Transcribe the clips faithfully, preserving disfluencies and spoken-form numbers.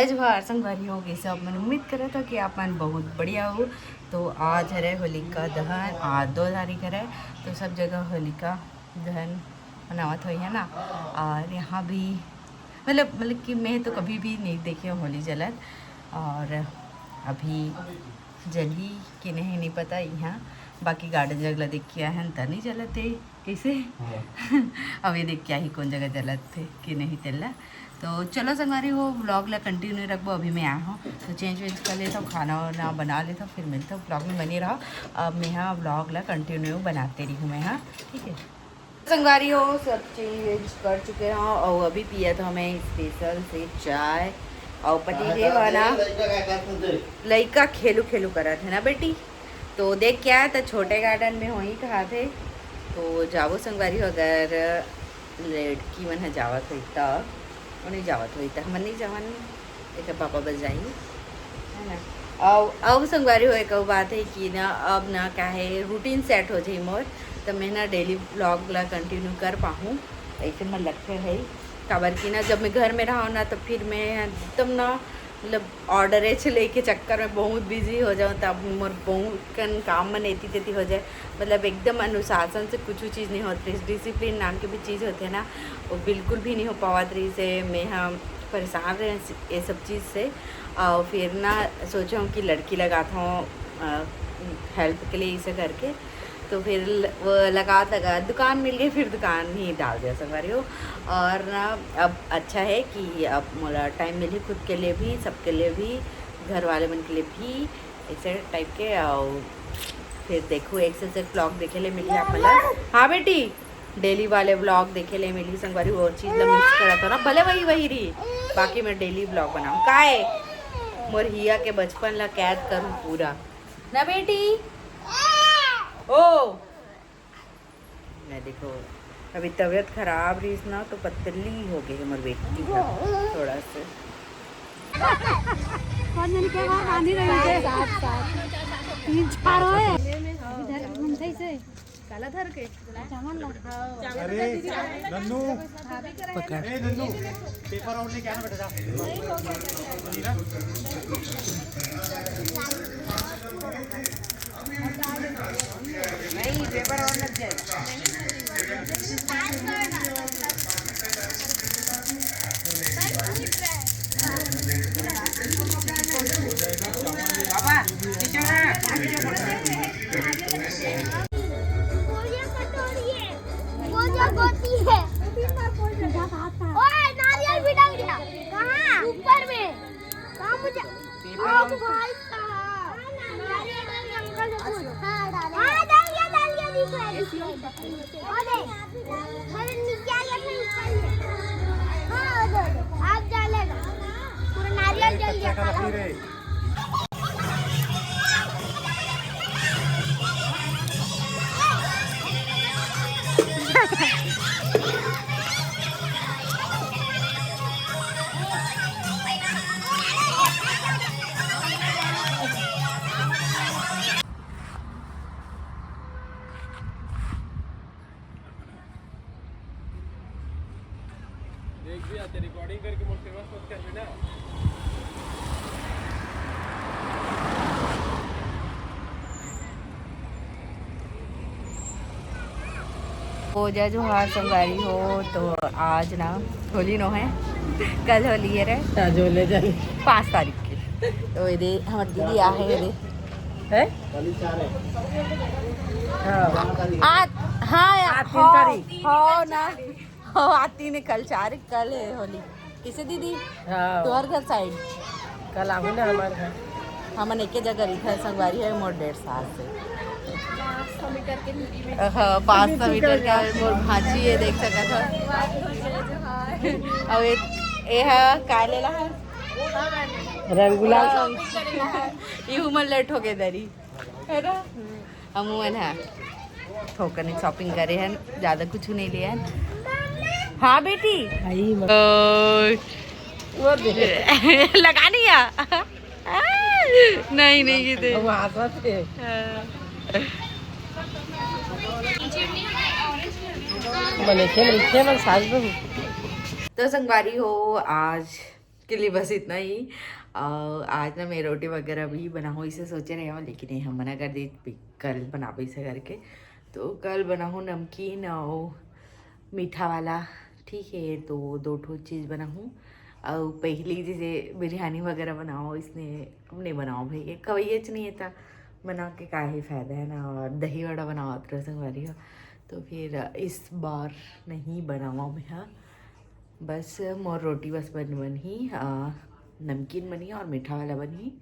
जय जोहार संगवारी हो, कइसे आप मन? उम्मीद करत हो कि आप मन बहुत बढ़िया हो। तो आज हरे होलिका दहन, आज दो तारीख हरे, तो सब जगह होलिका दहन मनावत होही, है ना। और यहाँ भी मतलब मतलब कि मैं तो कभी भी नहीं देखे हूँ होली जलत। और अभी जलही कि नहीं, नहीं पता यहाँ। बाकी गार्डन जगह ला देख के आए हैं, त नहीं जलत हे। कैसे? हाँ। अब ये देख के आही कौन जगह जलत हे कि नहीं तेला। तो चलो संगवारी हो, व्लॉग ला कंटिन्यू रखबो। अभी मैं आया हूँ तो चेंज वेंज कर लेता हूँ, खाना वाना बना लेता हूँ, फिर मिलता हूँ व्लॉग में, बने रहो। अब मैं हाँ व्लॉग ला कंटिन्यू बनाते रही हूँ मैं, हाँ, ठीक है। संगवारी हो, सब चेंज वेंज कर चुके हो और अभी पिया था मैं स्पेशल से चाय और पति देव है ना, लइका खेलू खेलू करत है ना बेटी। तो देख क्या है, तो छोटे गार्डन में होही कहा थे, तो जाबो संगवारी हो, अगर लड़की मन ह जावत होही त, वो नहीं जावत होही त हमन नहीं जावन, एकर पापा बस जाही, है ना। अब अब संगवारी हो, एक अउ बात है कि ना, अब ना क्या है, रूटीन सेट हो जाही मोर, त मैं ना डेली व्लॉग ला कंटिन्यू कर पाहूँ, ऐसे मोर लक्ष्य है। काबर कि ना, जब मैं घर में रहूँ ना, तो फिर मैं एकदम ना, मतलब, ऑर्डर एच लेके चक्कर में बहुत बिजी हो जाऊँ, तब मोर बहुत कन काम मन एती तेती हो जाए। मतलब, एकदम अनुशासन से कुछ चीज़ नहीं होत रहिस, डिसिप्लिन नाम के भी चीज़ होथे ना, वो बिल्कुल भी नहीं हो पावत रहिस हे। मैं हम परेशान रहे ये सब चीज़ से। और फिर ना सोचा हूँ कि लड़की लगाता हूँ हेल्प के लिए, इसे करके। तो फिर ल-, वो लगात लगात दुकान मिल गई, फिर दुकान ही डाल दिया संगवारी हो। और ना, अब अच्छा है कि अब मोला टाइम मिली खुद के लिए भी, सबके लिए भी, घर वाले मन के लिए भी, ऐसे टाइप के। और फिर देखो, एक से एक व्लॉग देखे ले मिली आप मन ला। हाँ बेटी, डेली वाले व्लॉग देखे ले मिली संगवारी, वो चीज़ ला मिस करत हो ना, भले वही वही रही, बाकी मैं डेली व्लॉग बनाऊँ। काय मोर हिया के बचपन ला कैद करूँ पूरा ना बेटी। ओ, मैं देखो, अभी तबीयत खराब रहिस ना, तो पतली हो गई हमर बेटी ह थोड़ा से। कौन जन के वहाँ पानी रही है? सात, सात। तीन चार होए। इधर घूमते से। काला धर के। चावल ला। अरे, नन्नू। पकड़। ए, नन्नू, पेपर और लेके आना बेटा, जा। नहीं, पेपर और लग जाएगा। बाबा, पीछे हो ना। वो जो कटोरी है, वो जो गोटी है। ओए, नारियल भी डल गया। कहाँ? ऊपर में। कहाँ मुझे? ओ भाई साहब। नारियल डल गया, अंकल ने बोला। हाँ, डाल गया, डाल गया, दिख रहा है, दिख रहा है। अरे, अरे, नीचे आ गया था, ऊपर में। हाँ, दे दो। आप डालेगा। पूरा नारियल जल गया, काला हो गया। देख भी आते, रिकॉर्डिंग करके मोर फेमस मत कर देना। ओ जय जोहार संगवारी हो, तो आज ना होली नो है, कल होली है रे। आज होली जल। पाँच तारीख की। तो ये दे, हमारी दीदी आ है, ये दे। हैं? हाँ। आ, हाँ यार, हाँ, तीन हो, तारीख। हो ना। हो, आती ने कल चार, कल है होली। किसे दीदी? हाँ। तोहर घर साइड? कल आहू ना हमार घर। हमन एके जगह रहिथन, संगवारी है मोर डेढ़ साल से। पाँच सौ मीटर के दूरी में। हाँ, पाँच सौ मीटर का मोर भांची है, देख सकत हो। अब ए, ए हा का लेला है? रंगुला। ये उमर लेट हो गए दरी, है ना? हमू मन ह थोकन शॉपिंग करे हन, ज्यादा कुछ नहीं लिए हन। हाँ बेटी। आई म- ओए। वो दे। लगा नहीं आ। नहीं, नहीं, ये दे। वो हंसत है। हाँ। मने खेल, खेल सास बहू। तो संगवारी हो, आज के लिए बस इतना ही। और आज ना मैं रोटी वगैरह भी बनाऊँ, इसे सोचे रहे हूँ, लेकिन ये हम मना कर दी, "भी कल बनाबो," इसे करके। तो कल बनाऊँ नमकीन और मीठा वाला, ठीक है। तो दो ठो चीज़ बनाऊँ। और पहली जैसे बिरयानी वगैरह बनाओ, इसने नहीं बनाओ भाई, ये खवैया च नहीं था बना के, का ही फायदा है ना। और दही वड़ा बनाओ, अतरा संगवारी हो, तो फिर इस बार नहीं बनावा मैं, हाँ। बस मोर रोटी बस बन बनही, आ, नमकीन बनही और मीठा वाला बनही,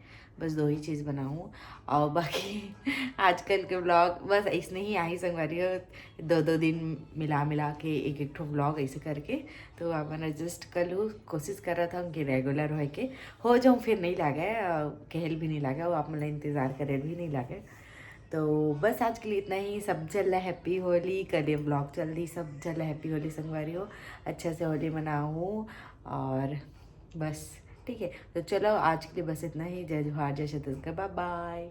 बस दो ही चीज़ बनाऊँ। और बाकी आजकल के व्लॉग बस ऐसने ही आही संगवारी हो, दो दो दिन मिला मिला के एक एक ठो व्लॉग ऐसे करके। तो आप मन एडजस्ट कर लू, कोशिश कर रहा था कि रेगुलर होए के हो जाऊँ, फिर नहीं लागे, अ, कहल भी नहीं लागे, वो आप मन ला इंतज़ार करे भी नहीं लागे। तो बस आज के लिए इतना ही। सब झन ला हैप्पी होली, कल ये व्लॉग चल दी। सब झन ला हैप्पी होली संगवारी हो, अच्छा से होली मनाओ और बस, ठीक है। तो चलो आज के लिए बस इतना ही। जय जोहार, जय छत्तीसगढ़, बाय बाय।